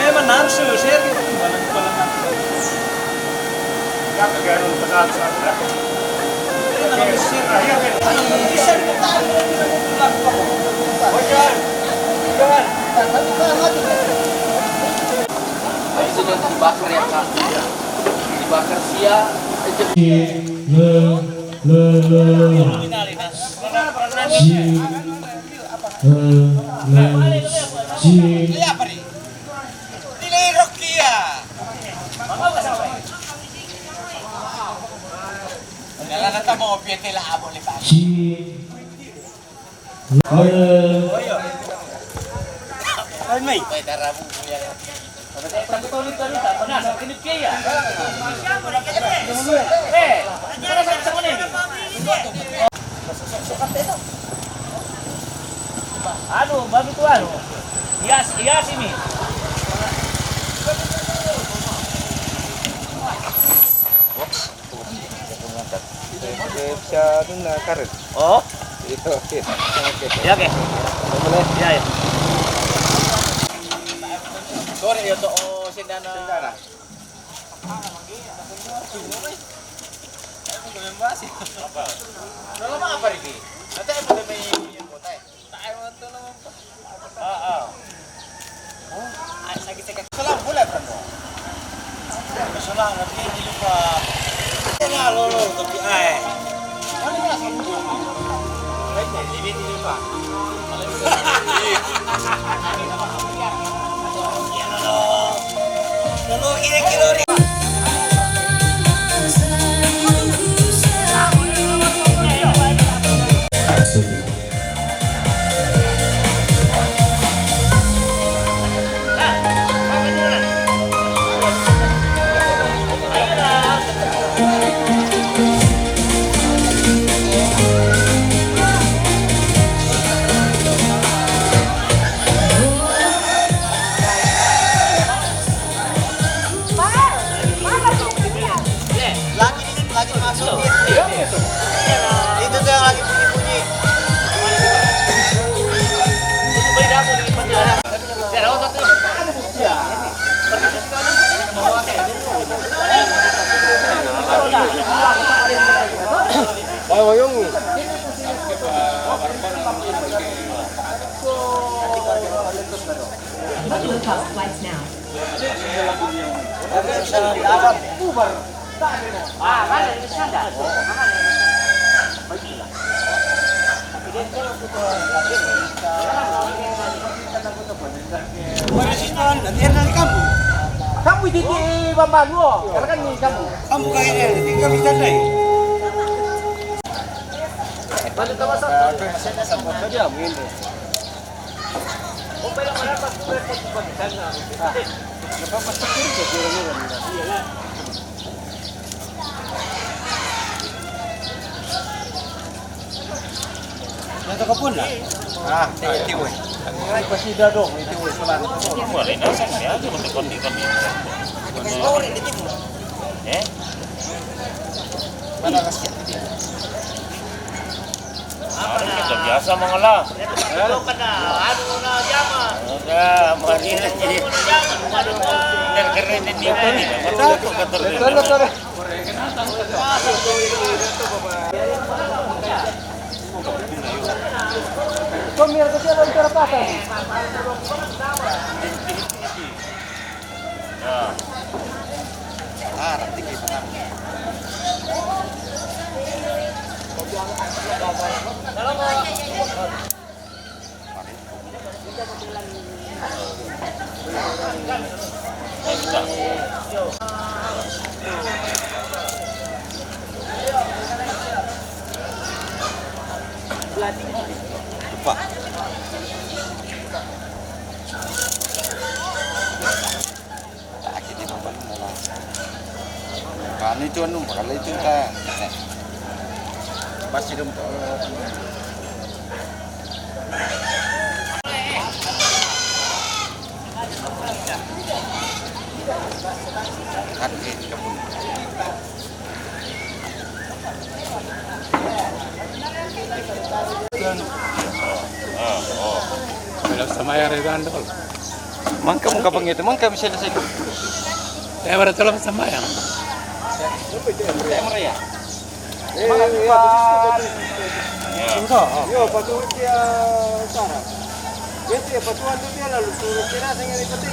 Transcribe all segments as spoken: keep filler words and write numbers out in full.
Memang harus share gitu. Itu yang dibakar ya, Kak. Dibakar sia. Le, le, le. Si, le, le, si. Nilai Rokia. Dalam kata mau piye tela abot le, Pak. Ci. Oyo. Oyo. Ai, mai. Mai tarabu ya. Tapi tahu ni, tahu ni, tak pernah sama kena piye ya. Eh, mana sama ni? Anu, bagi tu anu. Hias, hias ini. Oke, bisa anu na karet. Oh? Iya, oke. Oke. Ya, oke. Boleh? Ya, ya. Sore ya, to, oh, sendana. Sendana. Apa? Udah lama apa, Riki? Nanti aku udah main kota ya? Heeh. Salah, boleh kan, Bang? Salah, tapi ini lupa. Salah, lo, lo, tapi, eh. Ini, ini, ini, Pak. Lalu, kira-kira. Lagi, lagi masuk. Itu tuh yang lagi bunyi-bunyi. Ayo, ayo. Kamu di, di Bambang, oh, karena kan di kamu. Kamu kayaknya, tinggal di sana. Yang tak kapun lah. Ah, itu weh. Ini pasti dah dong, itu weh, selan. Boleh dah, saya aja untuk kondi-kondi. Eh? Mana kasihan dia? Anu kita biasa mengolah. Anu kena, anu kena jama. Udah, mari lagi. Dan keren ini, ini. Mata aku kata keren. Kau biar kecil, lagi terpaksa. Ya. Ah, nanti kita. Lupa. Kanu itu anu, kalau itu ta. Pasti dong. Hati kebun. Kalau sama ya, Ridwan, dol. Mangka muka pengitu, mangka bisa selesai. Saya baru tolong sama ya. Saya meriah. Mana Ipan? Yo, patuan dia Sarah. Dia tu patuan tu dia lalu suruh kira dengan ipati.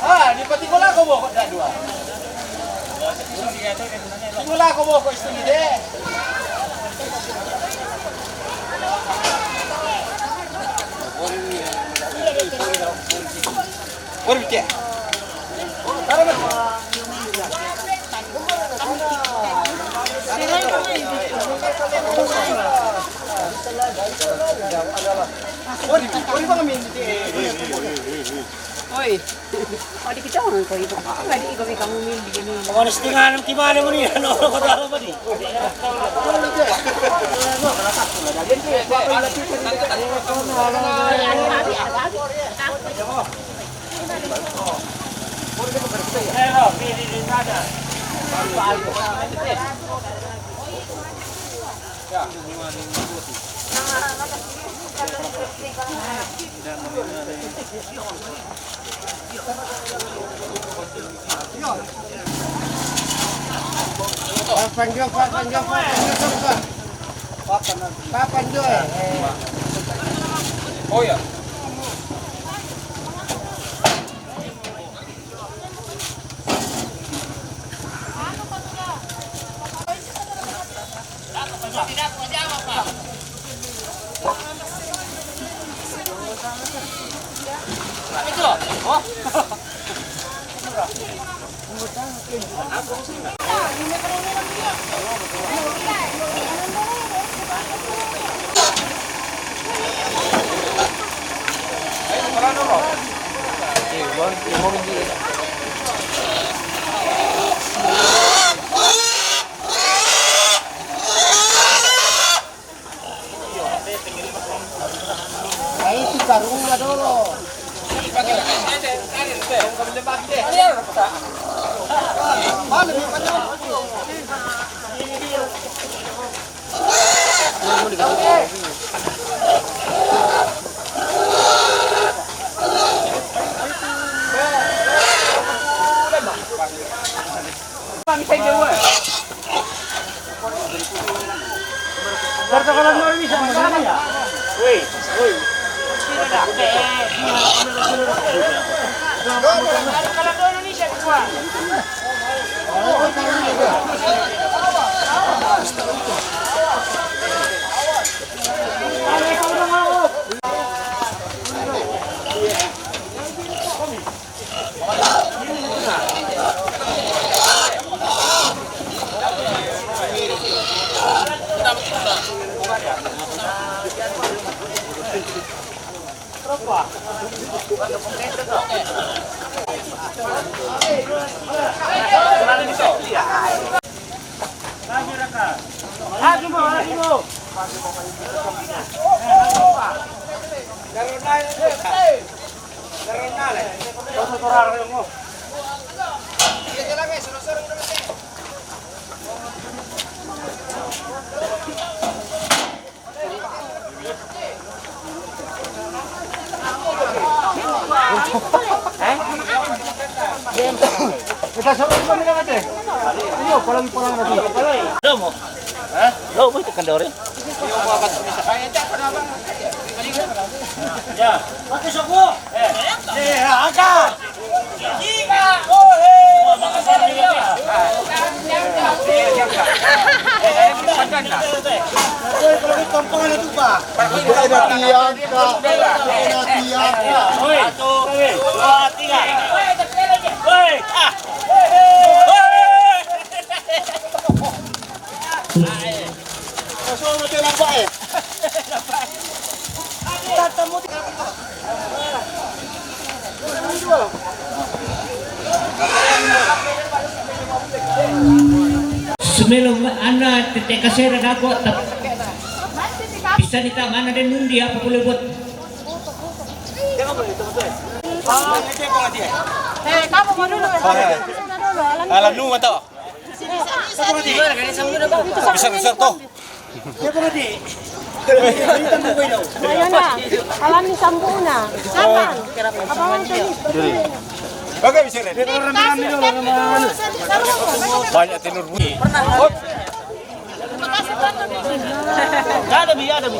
Ah, di pati ko lako boko da dua. Ko lako boko istri de. Por bitte. Oi. Oh, di kita orang kau itu. Enggak di kami kamu min di sini. Pokoknya setengah enam tiba ada muni. Ano ko dala ba di? Papanjo, papanjo, papanjo, papanjo. Oh ya. Nah, itu karungnya dulu. Kita suruh kami nanti. Iyo, palang-palang nanti. Domo. Ha? Domo itu kendori. Ya. Pakai suku. Eh, angkat. Ada tiang, Kak. Ada tiang, Kak. Satu, dua, tiga. Sumelo ana tete kasera dako tap. Bisa dita mana den nundi apa boleh buat. Eh, kamu mau dulu. Alam nu atau? Bisa besar tuh. Ayan na. Alam ni Sambu na. Saman. Abangan ka ni. Oke, bisa deh. Banyak telur bunyi. Ada bi, ada bi.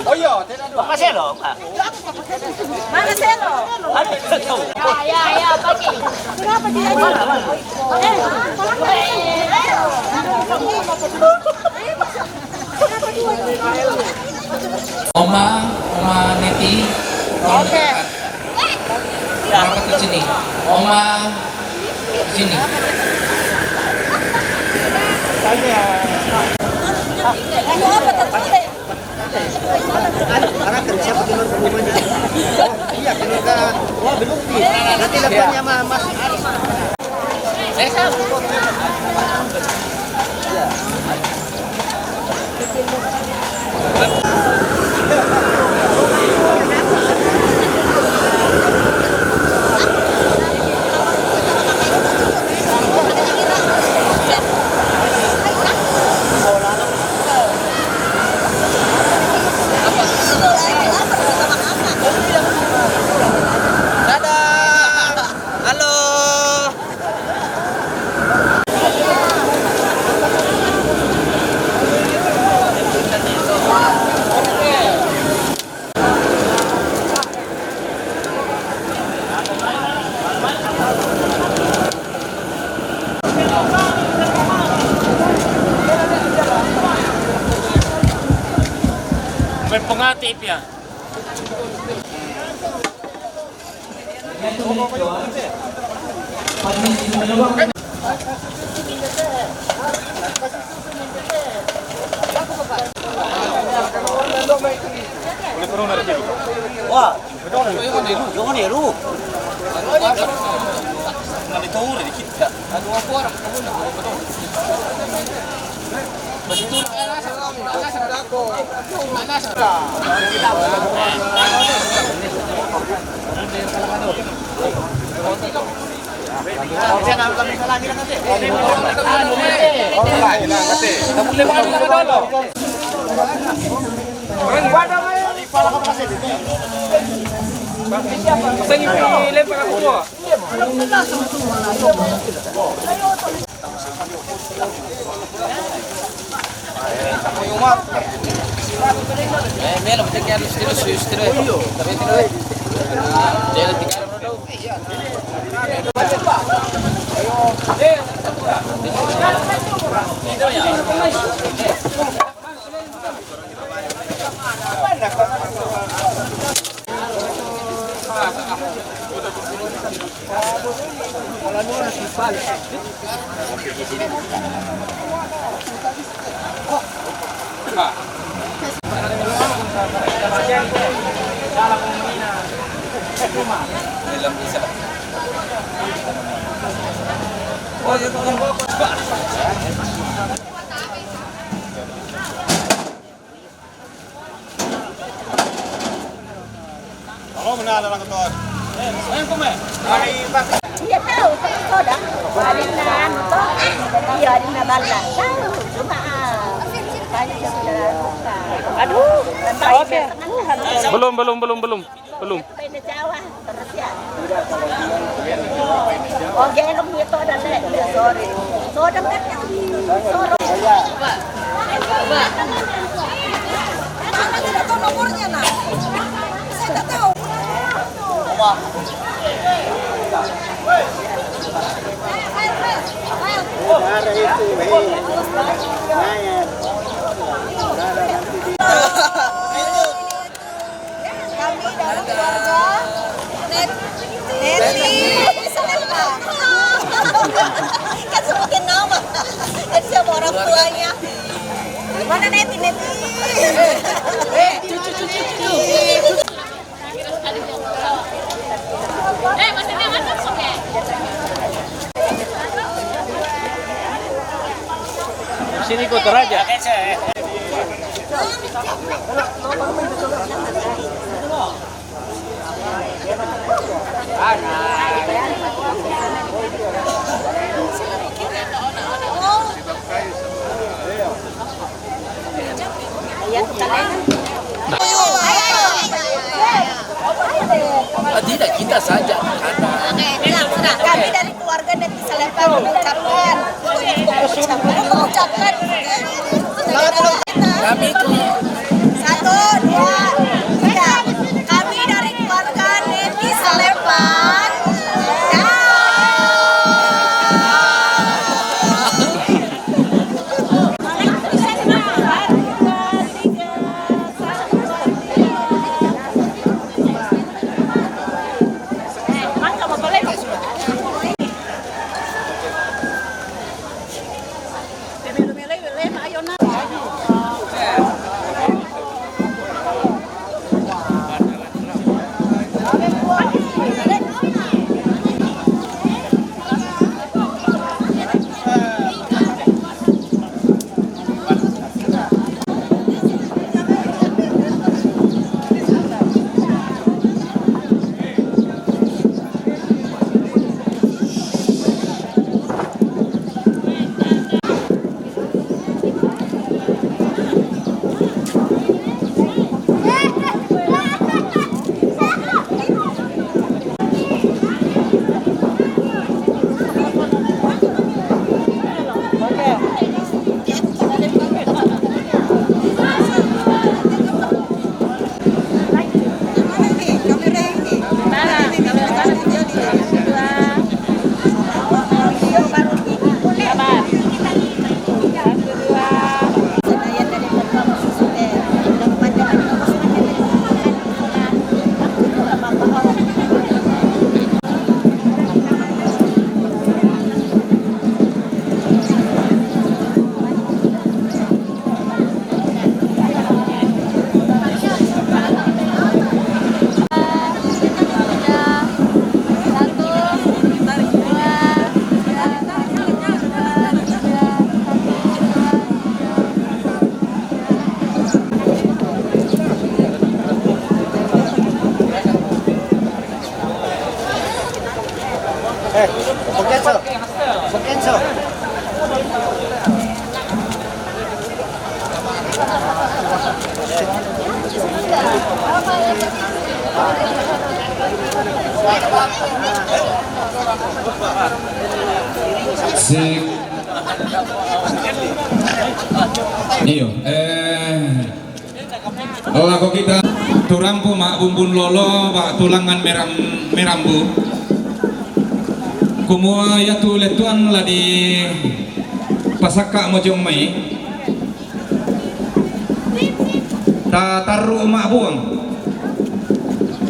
Oh iya, tidak ada. Makasih loh, Pak. Mana Selo? Ya, ya, ya, pagi. Kenapa dia? Mana, mana? Eh, Oma, Oma Neti. Oke. Rapat ke sini. Oma, sini. Ayo, apa tak boleh? Arahkan siapa keluar rumahnya? Oh, iya, keluarga. Wah, belum. Nanti lagunya mah masih. Dadah. Halo. Berpengaruh ya. Wah, jangan ya lu. Aduh, aku orang. Sa inyo po, lempar ako po. Eh, melo, te quiero estilo, su estilo. También tiene. Ah, ya le picaron, ¿no? Iya tahu, tapi soda. Adina anu toh. Iya, adina balla. Tahu, cuma, ah, banyak yang sudah buka. Aduh, oke. Belum, belum, belum, belum. Belum. Pene Jawa, terus ya. Oh, gelem gitu, ada le-, iya, sorry. Sorry. Saya nggak tahu nomornya, Nak. Saya nggak tahu. Kami dari keluarga Net-, Neti Salema. Kan sebutin nama. Kan siapa orang tuanya? Mana Neti, Neti? Eh, cucu, cucu, cucu. Sini kau teraja. Ah, tidak, kita saja. Oke, tenang, tenang. Kami dari keluarga Neti Salema mengucapkan, mengucapkan. Kami itu. Satu, dua, tiga. Kami dari keluarga Neti Salema. Ya. Eh, Buketso. Buketso. Sik. Iyo, eh, lako kita turampu ma' bumbun lolo, ma' tulangan meram-, merambu. Kumua iatu lettuan la dipasakka' mojong mai. Tatarru' ma'buang.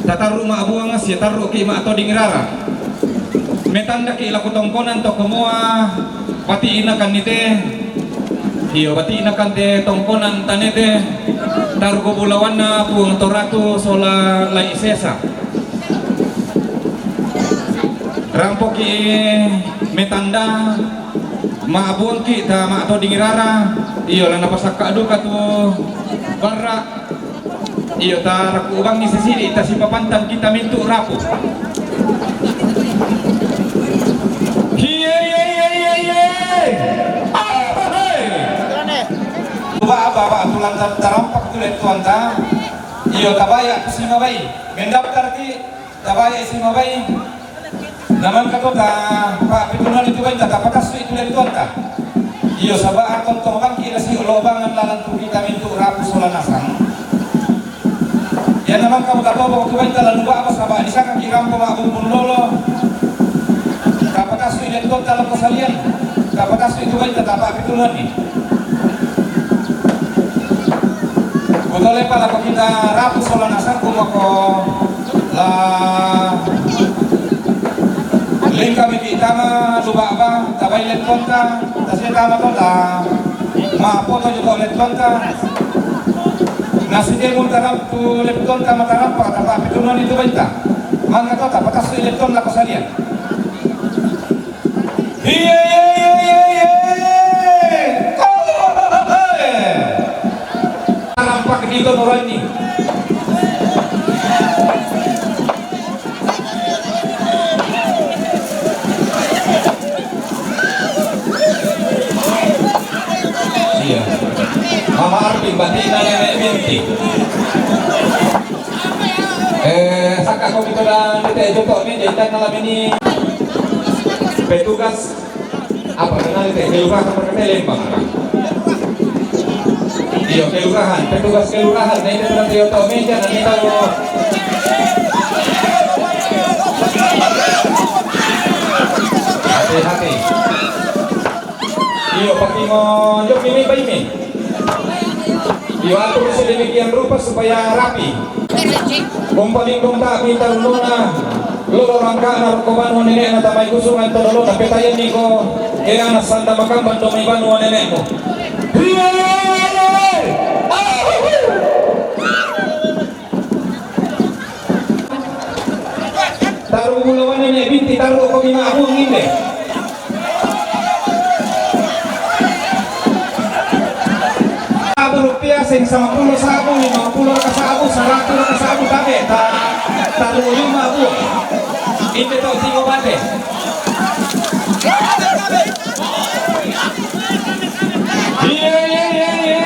Tatarru' ma'buang sia tarru'ki' ma'toding rara. Metandaki' lako tongkonan to kumua, bati'nakan ni te. Iyo, bati'nakan te tongkonan tanete. Tarru' bulawanna Puang to Ratu sola lai' sesa. Rampoki' metanda, ma'buangki' ta ma'toding rara, iyo la napasakka' duka tu barra', iyo ta rakku' bangngi sisidi' ta sipapantan kita mintu' rapu. Hiye, hiye, hiye, hiye, hiye. Ah, hei. Baba, baba, tulang ta-, tarampak tu lettuanta. Iyo, tabaya' tu simabai. Mendaftarki', tabaya' simabai. Na mangka to ta pa'pitulungan itu bainta, tapatassu'i tu lettuanta. Iyo, saba' atong tong bangki' nasi lobangan lalan tu kita mintu' rapu sola nasang. Iyanna mangka mutatobang tu bainta lanu ba'ba saba' disangkaki' rampo ma'bumbung lolo. Tapatassu'i lettuanta lako salian. Tapatassu'i tu bainta tapa'pitulunganni. Kutolepa lako kita rapu sola nasangku mako la lingka miki' tama luba'ba tabai lettuanta, tasia tama to ta ma'poto jio to lettuanta. Nasi kemu taram tu lettuanta matarampa tapa'pitulungan itu bainta. Mangka to tapatassu'i lettuan lako salian. Iye, iye, iye, iye, iye. Oh, eh. Tarampak dito nurani. Iya. Mama Arbi, batina Nenek Binti. Eh, saka ko mito dan te joto mi, dan malam ini petugas apa kenal te kelurahan, apa kenal Lembang. Iyo, kelurahan, petugas kelurahan, na ito na tiyo tao media, na ito. Hati-hati. Iyo, pakingon, yo, ini, Pak, ini. Iyo, atur sedemikian rupa supaya rapi. Umpaming dong ta' mita' uluna, lolo rangka'na rokko banua nene'na tamai kusungan to lolo, tapi tayanni ko, eh, anak sanda makamban dong mai banua nene'mu. Taru' bulawanna Nenek Binti, taru' ko mi ma'buang inde. Sabu rupiah, seng sampulo sabu, lima pulo raka sabu, saratu raka sabu, tabe', ta-, taru' lima bu. Inde to' tigo bate. Iya, iya, iya, iya.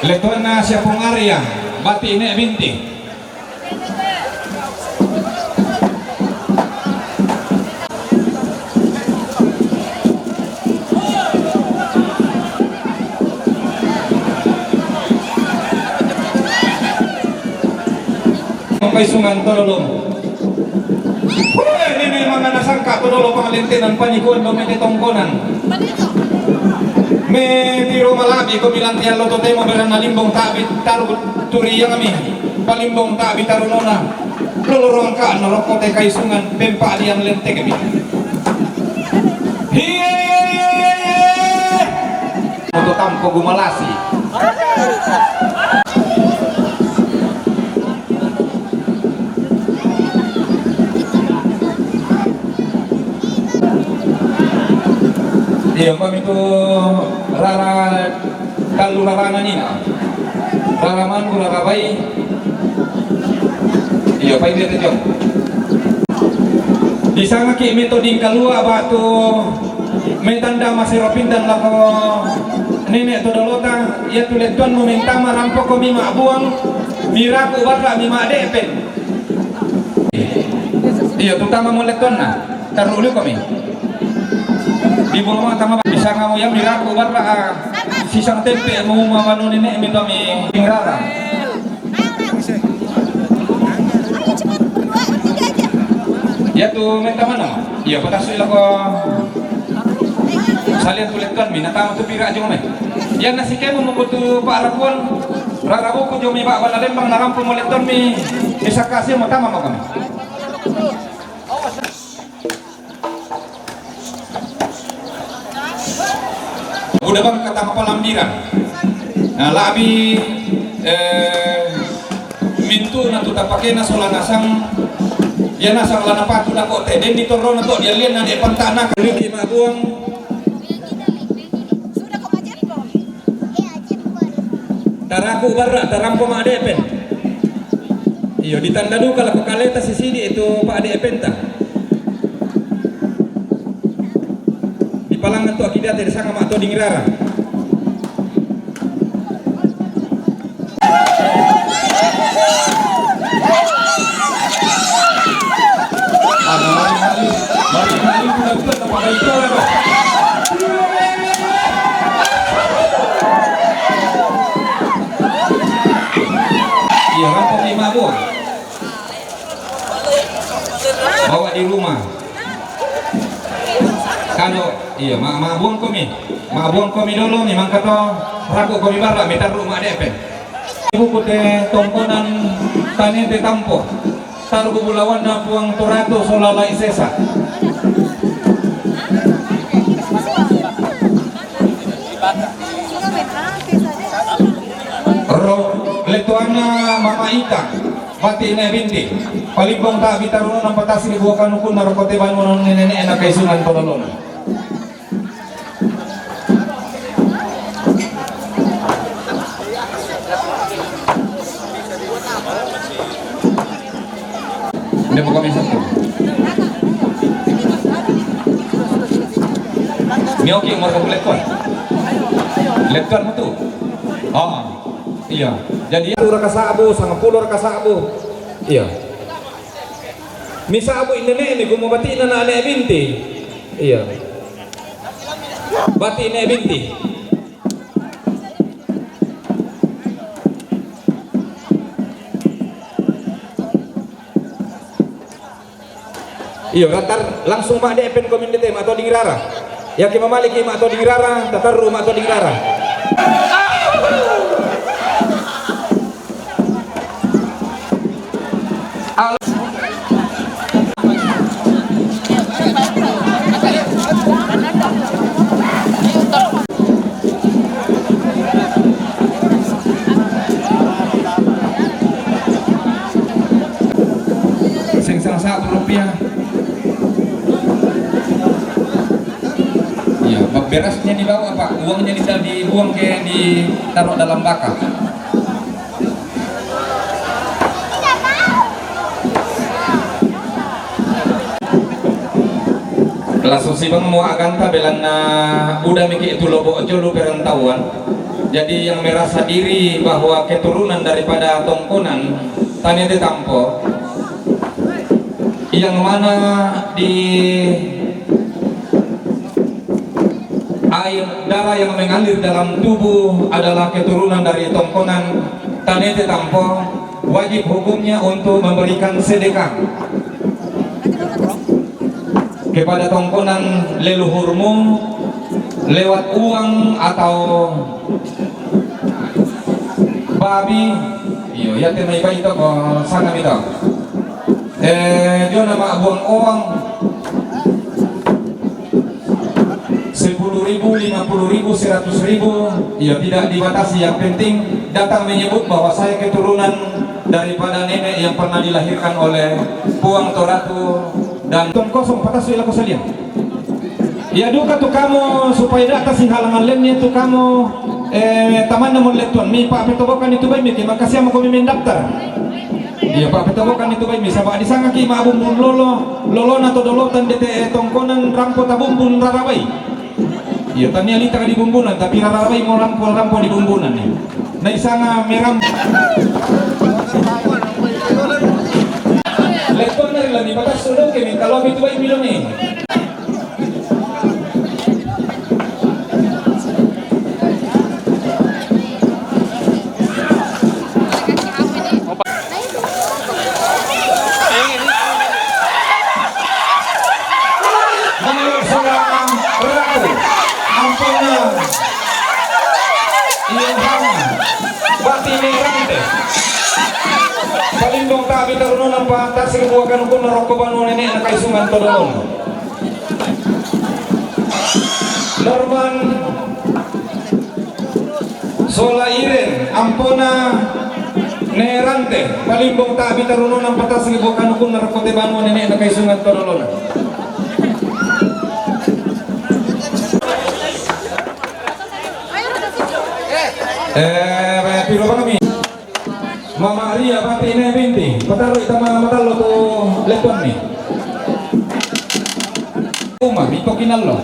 Lettuanna Siapong Arya, bati' Nenek Binti. Paisungan to lolo. Weh, nene' mangana sangka' to lolo pangalentenan panikuan do mete tongkonan. Me tiro malabi ko milantian lo to temo beranna limbong ta'bi taru turiang mi. Palimbong ta'bi tarunona. Lolo rongka' norokko te kaisungan pempa' dian lenteke mi. Hiye, hiye, hiye, hiye, hiye. Moto tampo gumalasi. Iyo, pamitu rara kallu rarana nina. Rara manu, rara bai. Iyo, pai bete jong. Disangaki' mito dingkalua' batu metanda masero pindan lako nene' to dolota, iya tu lettuanmu mentama rampoko mi ma'buang, miraku' barra' mi ma'de'pen. Iyo, tutama mo lettuanna, tarru' likomi. Dibuang mo tama, disanga mo iya miraku' barra', ah, sisang tempe' mo manu nene' mi to mi ingrara. Iya tu menta mano? Iya, patassu' lako salian tu lettuanmi, natama tu pira' jong me. Iya nasi kemu mukutu pa'rapuan. Rara buku jo mi ba bana lembang narampo mo letton mi, mi sakasi mo tama mo kami. Udah bang kata kapalambiran. Nah, labi, eh, mintu na tu tapakena sola nasang, ya nasang lana patu na ko te, den di torona to, dia lian na de pantana. Riki mabuang. Taraku barra, tarampo ma depen. Iyo, ditanda duka lako kaleta sisidi itu pa depenta. Di palangan tu akidate di sanga ma to dingirara. Ada mari-mari, mari-mari, bukan, bukan, apa itu, apa? Iya, rampok lima buah. Bawa di rumah. Kalau, iya, ma, ma buang komi. Ma buang komi dulu, mi mangkato, raku komi barra, mi taru ma depe. Ibu kute tongkonan tane te tampo. Taru bulawan na puang toratu solalai sesa. Ro, letuana mama ita, bati ne binti. Palimbong ta bitaruna patasi di buakan ukun na rokote banu nene na kaisungan tololona. Nde buka mi satu. Mi oke, umur kamu lekon. Lekon mu tu. Ah, iya. Jadi, ura kasabu, sanga pulo ura kasabu. Iya. Mi sabu inene ni gumo batina na ane binti. Iya. Bati ne binti. Iyo, ratar langsung ma depen komendete ma to dingirara. Yake mamaliki ma to dingirara, tatarru ma to dingirara. Seng salah satu rupiah. Iya, berasnya dibawa, Pak. Uangnya bisa dibuang ke, ditaruh dalam baka. Langsung si bang mua aganta belanna udah mikir itu lobo jolo perantauan. Jadi yang merasa diri bahwa keturunan daripada tongkonan tane te tampo, yang mana di air darah yang mengalir dalam tubuh adalah keturunan dari tongkonan tane te tampo, wajib hukumnya untuk memberikan sedekah kepada tongkonan leluhurmu lewat uang atau babi. Iyo, ya te mai baito ko sana mito. Eh, jona ma buang uang. Sepuluh ribu, lima puluh ribu, seratus ribu, ya tidak dibatasi. Yang penting datang menyebut bahwa saya keturunan daripada nenek yang pernah dilahirkan oleh Puang Toratu dan tong kosong patah sila ko salian. Ya duka tu kamu supaya data si halangan lainnya tu kamu, eh, taman namun letuan mi pa petobokan itu baik mi, makasih sama komi mendaftar. Iya, Pak, petobokan itu baik, mi saba di sanga ki ma bumbun lolo, lolo na to dolotan dete, eh, tongkonan rampo tabumbun rarabai. Iya, tania lita di bumbunan, tapi rarabai mo rampo, rampo di bumbunan ni. Na isanga meram. Lekon dari lami batas sudah ke mi kalau itu baik mi doni. Menurut seorang pelaku, ampunnya. Iya, Bang. Bati ini Palimbong ta' bitarunona ampa' tasigi buwa kanukunna rokko banua nene'na Kaisungan Todolona. Norman sola Iren, ampona Nerante, palimbong ta' bitarunona ampa' tasigi buwa kanukunna rokko te banua nene'na Kaisungan Todolona. Eh, baya' piro bang mi? Mama Ria, bati' ne binti, pataru'i tama matallo tu lettuanni. Uma, mi pokinallo.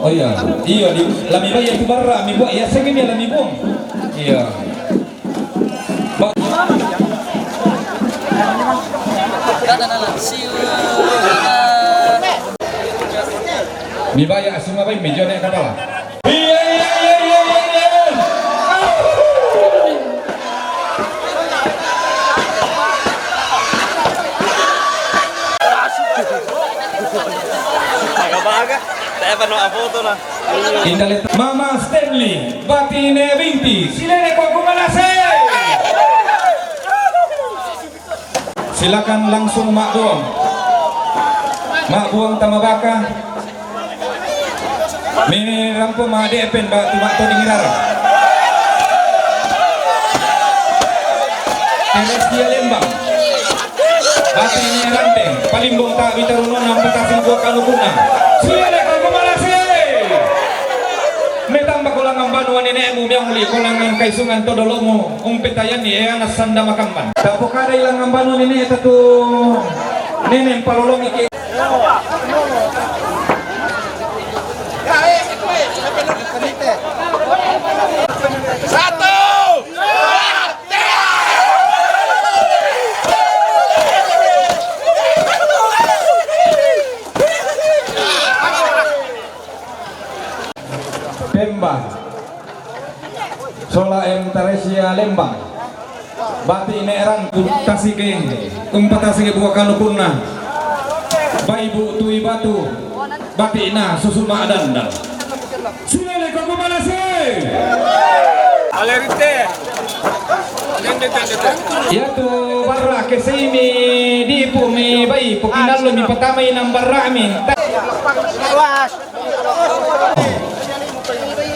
Oh iya, iya, di, lami baya' tu barra', mi buwa', iya, segi mi lami buang. Iya. Ba- Mi baya' asuma bai mi jone kapala. Iya, iya, iya, iya, iya, iya. Baga-baga. Tayo pa no apoto na. Mama Stanley, bati' ne binti, silene ko kumalase. Silakan langsung ma'buang. Ma'buang tama baka. Mi rampo ma de'pen ba tu ma'toding rara. Teresia Lembang. Bati' ne rante, palimbong ta' bitarunona ampa' tasigi buwa kanukunna. Silele ko kumalase. Metamba ko langngan banua nene'mu, meong li ko langngan Kaisungan Todolomu, umpetayanni e ana' sanda makamban. Tapokadai langngan banua nene'ta tu nene' palolongi ke. Satu. Pemba. Sola M Taresia Lembang. Bati' ne rang tasigi, umpa tasigi buwa kanukunna. Baibu Tui Batu. Bati' na susu ma'dandal. Silele ko kumalase. Alerite. Iyatu barra' kesei mi dipu mi bai, pokinallo mi patamai nang barra' mi.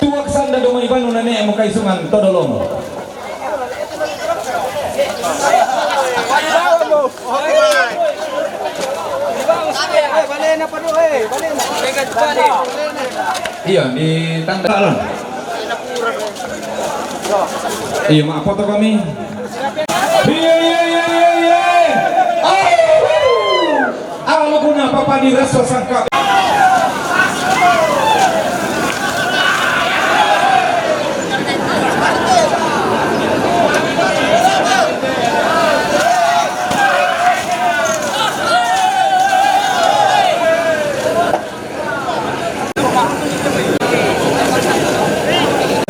Tuwak sanda domai banu nene'mu Kaisungan Todolomu. Iya, di tanggalan. Iya, ma'apoto kami. Iya, iya, iya, iya, iya. Au! Alukuna papa di reso sangka.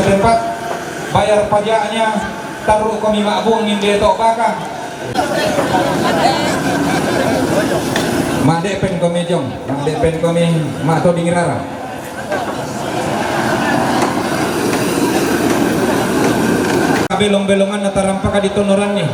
Tempat bayar pajaknya, taru' kami ma'buang inde to' baka. Ma'de'pen kami jong, ma'de'pen kami ma'toding rara. Belong-belonganna tarampaka di tonoranni.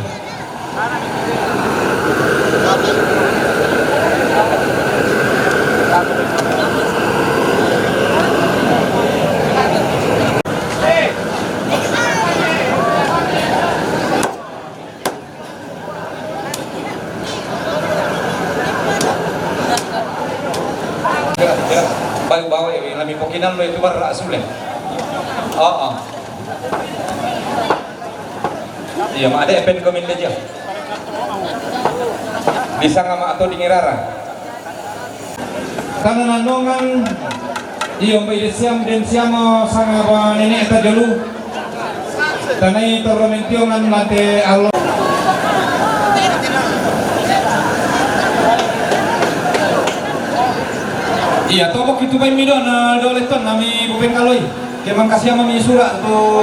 Bawa, bawa, eh, lami pokinallo itu barra' sule. Oo. Iya, ma'de'pen ko min deja. Bisa nga ma'toding rara. Tana nannongan, iyo, mbai dessiam, densiamo sanga ba nene'ta jolu. Tanai torro mentiongan mate allo. Iya, tobok itu bai mi do na dole ton nami bupeng kaloi. Ke mangkasi ama mi sura' tu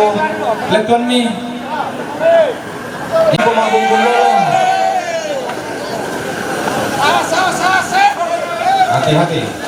lettuanni. Iko ma'bungkung lolong. Hati-hati.